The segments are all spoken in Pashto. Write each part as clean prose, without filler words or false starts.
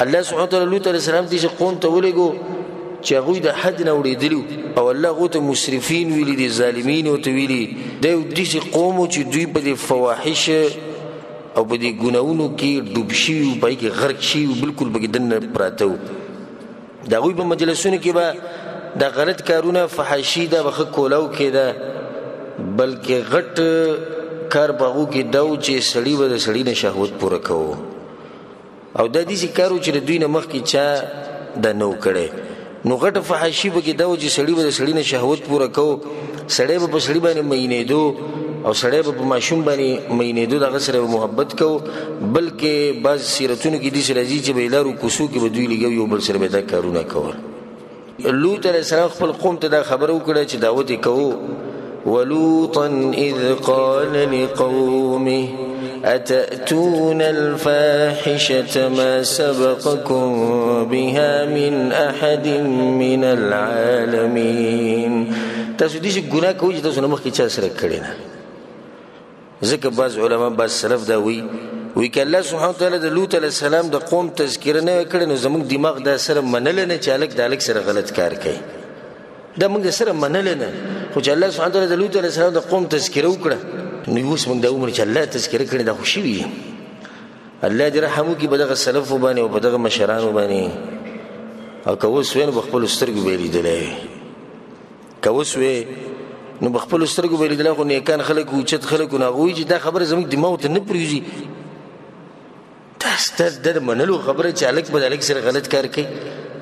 الله سبحانه وتعالی لوط علیه السلام داسې قوم ته ولېږو چې هغوی د حد نه اوړېدلي او الله هغو ته مسرفین ویلي دي، ظالمین ورته ویلي. دا یو داسې قوم و چې دوی په دې فواحش او په دې ګناهونو کې ډوب شوي وو، په هغې کې غرق شوي وو، بالکل پکې دننه پراته وو. د هغوی په مجلسونو کې به دا غلط کارونه، فحاشي، دا به ښه کولاو کېده، بلکې غټ کار په هغو کې دا و چې سړي به د سړي نه شهوت پوره کوو. او دا داسې کار و چې د دوی نه مخکې چا دا نه و کړی. نو غټه فحاشي پکې دا و چې سړي به د سړي نه شهوت پوره کوو، سړی به په سړي باندې مئینېدو او سړی به په ماشوم باندې مئینېدو، د هغه سره به محبت کوو. بلکې بعض سیرتونو کې داسې راځي چې به یې لارو کوڅو کې به دوی لګوي، یو بل سره به دا کارونه کول. لوط علیه السلام خپل قوم ته دا خبره وکړه چې دعوت یې کوو. ولوطا اذ قال لقومه أتأتون الفاحشة ما سبقكم بها من أحد من العالمين. تاسو دې ګناه کوئ چې تاسو نه مخکې چا سره کړې نه. ځکه بعض علما، بعض سلف دا وایي، وایي که الله سبحانه وتعالی د لوط علیه السلام د قوم تذکره نه وای کړې نو زموږ دماغ دا سره منله نه چې هلک د هلک سره غلط کار کوي، دا موږ سره منله نه. خو چې الله سبحانه وتعالی د لوط علیه السلام د قوم تذکره وکړه نو اوس موږ دا ومنو چې الله تذکره کړې، دا خو شوي. الله دې رحم وکړي په دغه سلفو باندې او په دغه مشرانو باندې. او که اوس وی نو په خپلو سترګو به یې لیدلی وي، که اوس وی نو په خپلو سترګو به یې لیدلی. خو نیکان خلک، اوچت خلک، نو هغوی چې دا خبره زموږ دماغ ته نه پرېوځي، دا ستا د منلو خبره چې هلک به د هلک سره غلط کار کوي،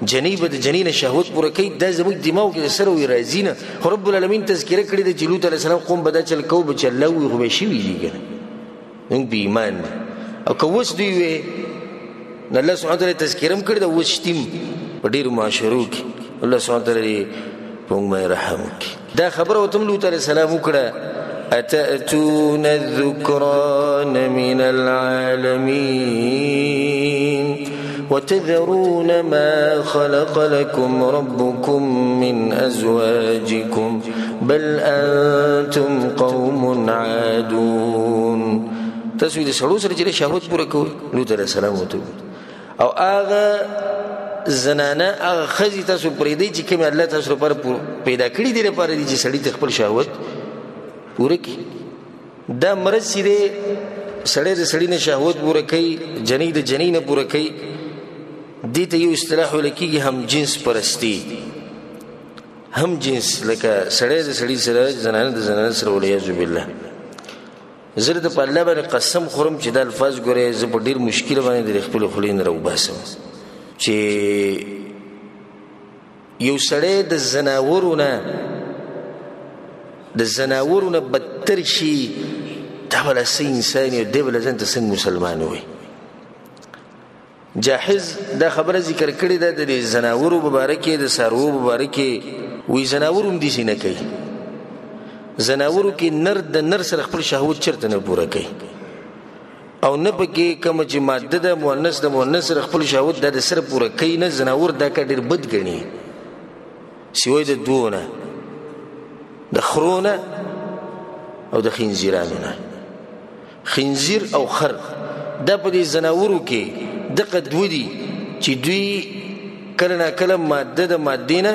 جنۍ به د جنۍ نه شهوت پوره کوي، دا زموږ دماغ کې سره وي راځي نه. خو رب العالمین تذکره کړې ده چې لوط علیه السلام قوم به دا چل کوو به چې الله وي خو به شوي دي که نه، موږ بې ایمان دي. او که اوس دوی وی نو الله سبحانه وتعالی تذکره هم کړې ده، اوس شتیم په ډېرو معاشرو کې. الله سبحانه وتعالی دې په موږ باندې رحم وکړي. دا خبره ورته هم لوط علیه السلام وکړه، أتأتون الذكران من العالمين وتذرون ما خلق لكم ربكم من أزواجكم بل أنتم قوم عادون. تاسو د سړو سره چې شهوت پوره کوئ، لوط علیه السلام ورته وویل. او هغه زنانه، هغه ښځې تاسو پرېږدئ چې کومې الله تاسو لپاره پیدا کړي دي لپاره دي چې سړي ته خپل شهوت پوره کړي. دا مرض چې دی، سړی د سړي نه شهوت پوره کوي، جنۍ د جنۍ نه پوره کوي، دې ته یو اصطلاح ویل کېږي هم جنس پرستی. هم جنس لکه سړی د سړي سره، زنانه د زنانه سره، والعیاذ بالله. زه درته په الله باندې قسم خورم چې دا الفاظ ګورې زه په ډېر مشکل باندې د خپلې خولې نه راوباسم چې یو سړی د ځناورو نه، د ځناورو نه بدتر شي، دا به لا څه انسان یو دی، به له ځان ته څنګه مسلمان وي. جاحظ دا خبره ذکر کړې ده د دې ځناورو په باره کې، د څاروو په باره کې، وایي ځناور هم داسې نه کوي. ځناورو کې نر د نر سره خپل شهوت چېرته نه پوره کوي، او نه پکې کومه چې ماده ده مؤنث د مؤنث سره خپل شهوت دا د سره پوره کوي نه. ځناور دا کار ډېر بد ګڼي، سوی د دوو نه، د خرو نه او د خنزیرانو نه. خنزیر او خر دا په دې ځناورو کې دقه دوه دي چې دوی کله نا کله ماده د مادې نه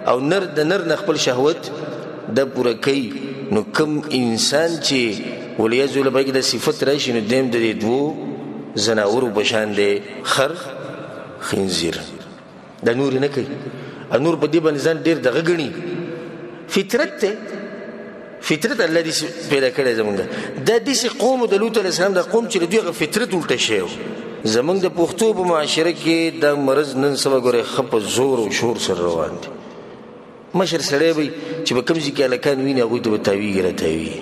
او نر د نر نه خپل شهوت دا پوره کوي. نو کوم انسان چې والعیاذ بالله په کې دا صفت راشي نو دی هم د دې دوو ځناورو په شان دی، خر خنزیر. دا نور نه کوي، نور په دې باندې ځان ډېر دغه ګڼي. فطرت دی، فطرت الله دې پیدا کړی زمونږ. دا داسې قوم د لوط علیه السلام د قوم چې د دوی هغه فطرت الټه شوی و. زمونږ د پښتو په معاشره کې دا مرض نن سبا ګورې ښه په زور او شور سره روان دی. مشر سړی وي چې په کوم ځای کې هلکان ویني هغوی ته به تاویږي راتاویږي،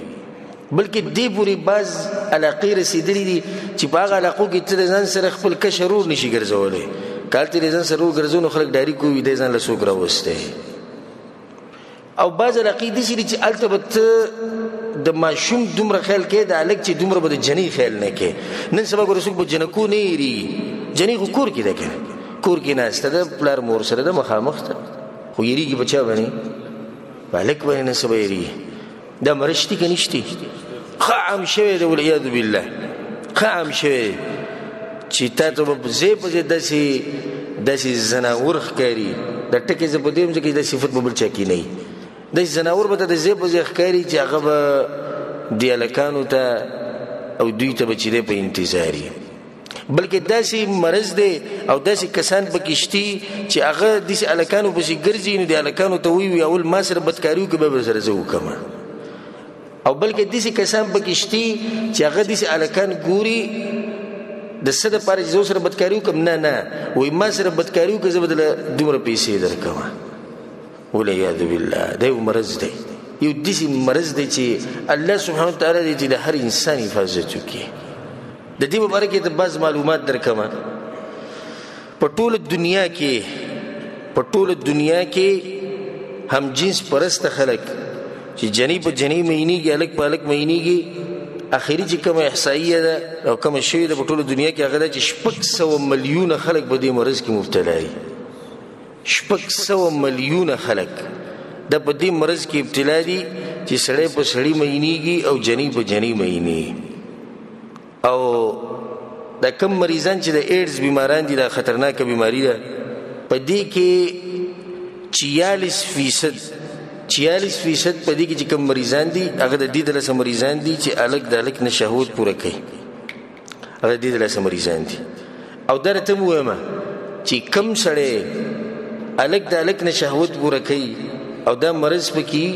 بلکې دې پورې بعض علاقې رسېدلې دي چې په هغه علاقو کې ته د ځان سره خپل کشر ورور نشي ګرځولی. که هلته د ځان سره ورور ګرځو نو خلک ډاري کوي دی ځان له څوک راوستی. او بعض علاقې داسې دي چې هلته به ته د ماشوم دومره خیال کوې، د هلک چې دومره به د جنۍ خیال نه کوې. نن سبا ګوره څوک به جنکو نه هېرېږي، جنۍ خو کور کې ده که نه، کور کې ناسته ده، پلار مور سره ده، مخامخ ده، خو یېرېږي په چا باندې؟ په هلک باندې نن سبا یېرېږي. دا مرض شتي که نشتي؟ ښه عام شوی دی، والعیاذ بالله، ښه عام شوی دی. چې تا ته به ځای په ځای داسې ځناور ښکاري. دا ټکی زه په دې هم ځکه چې دا صفت به بل چا کې نه وي. داسې ځناور به ته د ځای په ځای ښکاري چې هغه به دې هلکانو ته او دوی ته به چې دی په انتظار وي. بلکې داسې مرض دی او داسې کسان پکې شتي چې هغه داسې هلکانو پسې ګرځي، نو دې هلکانو ته وایي اول ما سره بدکاري وکړه، بیا به سره زه وکړم. او بلکې داسې کسان پکې شتي چې هغه داسې هلکان ګوري د څه دپاره چې زه سره بدکاري وکړم، نه نه، وایي ما سره بدکاري وکړه، زه به درله دومره پیسې درکړم. والعیاذ بالله، دا یو مرض دی، یو داسې مرض دی چې الله سبحانه وتعالی دې چې د هر انسان حفاظت وکړي. د دې په باره کې د بعض معلومات درکړم. په ټوله دنیا کې، په ټوله دنیا کې هم جنس پرسته خلک چې جنۍ په جنۍ مینېږي، هلک په هلک مینېږي، اخري چې کومه احصائیه ده او کومه شوې ده په ټوله دنیا کې، هغه ده چې 600 میلیونه خلک په دې مرض کې مبتلا دي. 600 میلیونه خلک دا په دې مرض کې ابتلا دي چې سړی په سړي مینېږي او جنۍ په جنۍ مینېږي. او دا کم مریضان چې د ایډز بیماران دي، دا خطرناکه بیماری ده، په دې کې 46% په دې کې چې کم مریضان دي هغه د دې د لاسه مریضان دي چې هلک د هلک نه شهوت پوره کوي، هغه د دې د لاسه مریضان دي. او دا راته هم ووایم چې کم سړی هلک د هلک نه شهوت پوره کوي او دا مرض پکې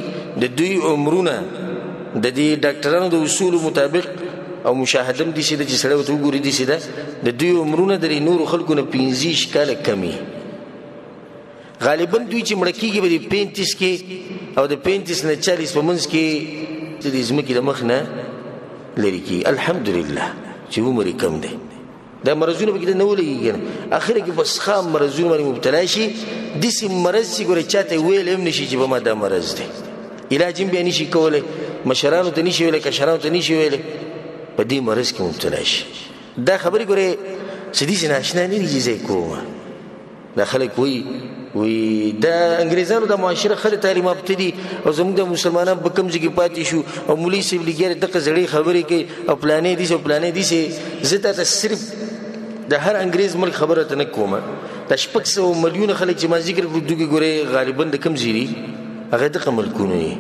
د دوی عمرونه د دې ډاکټرانو د اصولو مطابق او مشاهده هم داسې ده چې سړی ورته وګوري داسې ده، د دوی عمرونه د نورو خلکو نه 25 کاله کمي. غالبا دوی چې مړه کېږي به د 35 کې او د 35 نه 40 په منځ کې د دې ځمکې د مخ نه لرې کېږي. الحمدلله چې عمر یې کم دی، دا مرضونه پکې نه ولګېږي، اخره کې بس خام مرضونه باندې مبتلا شي. داسې مرض چې ګوره چاته ویل هم نشي چې په ما دا مرض دی، علاج هم بیا نشي کولی، مشرانو ته نشي ویلی، کشرانو ته نشي ویلی، په دې مرض کې مبتلا شي. دا خبرې ګورې څه داسې ناشنا نه دي چې زه یې کوم. دا خلک وایي، وایي دا انګریزانو د معاشره ښه تعلیم یافته دي او زموږ د مسلمانان په کوم ځای کې پاتې شو او مولوي صاحب لګیا دی دغه زړې خبرې کوي او پلانې دي او پلانې دي. زه تا ته صرف د هر انګریز ملک خبره ته نه کوم. دا 600 میلیونه خلک چې ما ذکر کړو دوی ګورې غالبا د کوم ځای دي، هغه دغه ملکونه دي.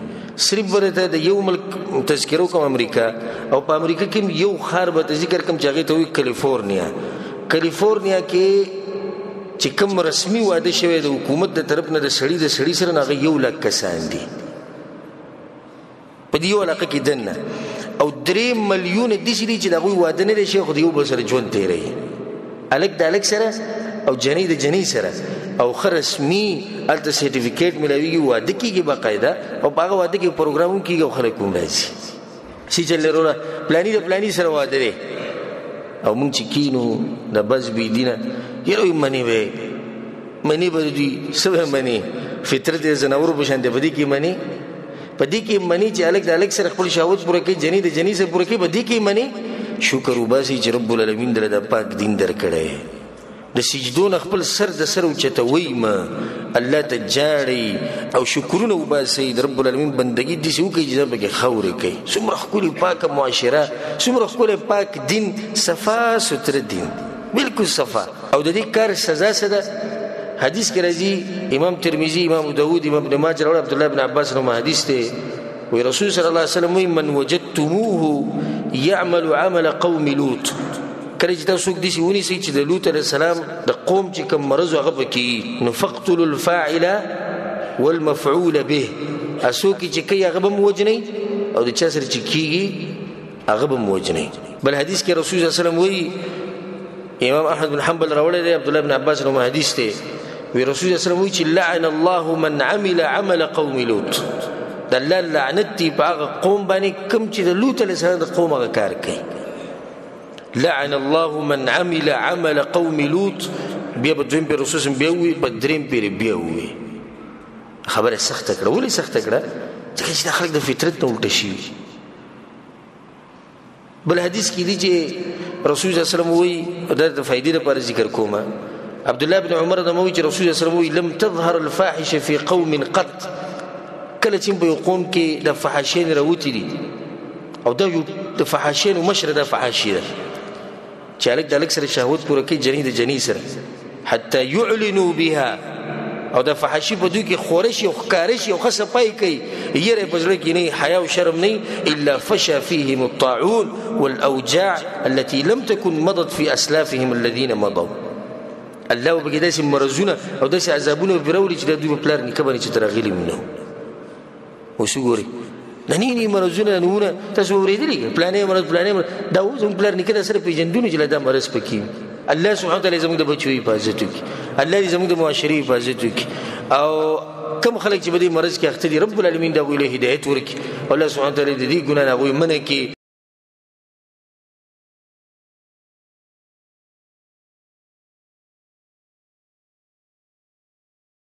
صرف به درته د یو ملک تذکره وکړم، امریکا، او په امریکا کې یو ښار به ته ذکر کړم چې هغې ته وایي کالیفورنیا. کالیفورنیا کې چې کوم رسمي واده شوی د حکومت د طرف نه د سړي د سړي سره، هغه 1 لک کسان دي په دې یو علاقه کې دننه، او 3 میلیونه داسې دي چې د هغوی واده نه دی شوی خو د یو بل سره ژوند تېروي، هلک د هلک سره او جنۍ د جنۍ سره، او ښه رسمي هلته سرټیفیکیټ میلاویږي، واده کېږي باقاعده، او په هغه واده کې پروګرام هم کېږي او خلک هم راځي. څه چل دی وروره، پلاني د پلاني سره واده دی، او موږ چې کینو د بس بې دینه یاره وایي منې به منې به دوی څه به منې، فطرت یې ځناورو په شان دی، په دې کې منې، په دې کې منې چې هلک د هلک سره خپل شهوت پوره کوي، جنۍ د جنۍ سره پوره کوي، په دې کې منې. شکر وباسي چې رب العالمین درله د پاک دین درکړی. د سجدو نه خپل سر د سر اوچتوئ مه، الله ته جاړئ او شکرونه وباسئ، د رب العالمین بندګي داسې وکړئ چې ځان پکې خاورې کوي. څومره ښکلې پاکه معاشره، څومره ښکلی پاک دین، صفا سوتره دین، بالکل صفا. او د دې کار سزا څه ده؟ حدیث کې راځي، امام ترمذي، امام داود، امام ابن ماجه راوړی، عبدالله بن عباس نوم حدیث دی، وایي رسول صلی الله علیه وسلم وایي من وجدتموه يعمل عمل قوم لوط. کله چې تاسو څوک داسې ونیسئ چې د لوط علیه السلام د قوم چې کوم مرض هغه پکې، نو فاقتلوا الفاعل والمفعول به، څوک چې کوي هغه به هم وژنئ او د چا سره چې کېږي هغه به هم وژنئ. بل حدیث کې رسول صلی الله علیه وسلم وایي، امام احمد بن حنبل راوړی دی، عبدالله بن عباس نوم حدیث دی، وایي رسول صلی الله علیه وسلم وایي چې لعن الله من عمل عمل قوم لوط. د الله لعنت دی په هغه قوم باندې کوم چې د لوط علیه السلام د قوم هغه کار کوي. لعن الله من عمل عمل قوم لوط. بیا په دویم پیر رسول بیا ووایي، په دریم پیر بیا ووایي. خبره سخته کړه. ولې سخته کړه؟ ځکه چې دا خلک د فطرت نه الټه شوي. بل حدیث کې دی چې رسول صلی الله علیه وسلم وایي، دا د فایدې لپاره ذکر کومه، عبدالله بن عمر د موي چې رسول صلی الله علیه وسلم وایي لم تظهر الفاحشه فی قوم قط. کله چې په یو قوم کې د فحاشین راوتي دي، او دا یو د فحاشینو مشره د فحاشي ده، چې هلک د هلک سره شهوت پوره کوي، جنۍ د جنۍ سره، حتی يعلنوا بها، او د فحاشي په دوی کې خوره شي او ښکاره شي او ښه صفایي کوي، یره یې په زړه کې نه، حیا او شرم نه، الا فشا فيهم الطاعون والاوجاع التي لم تكن مضت في اسلافهم الذين مضوا. الله به پکې داسې مرضونه او داسې عذابونه پرې راولي چې د دوی په پلار نیکه باندې چې راغلي هم نه. اوس وګورئ د نی نی مرضونه نمونه تاسو اورېدلي، پلانې مرض پلانې مرض، دا اوس زموږ پلار نیکه دا سره پېژندونو چې له دا مرض پکې. الله سبحانه وتعالی زموږ د بچو حفاظت وکړي، الله دې زموږ د معاشرې حفاظت وکړي، او کم خلک چې په دې مرض کې اخته دي رب العالمین د هغوی له هدایت ورکړي، الله سبحانه وتعالی د دې ګناه نه هغوی منع کړي.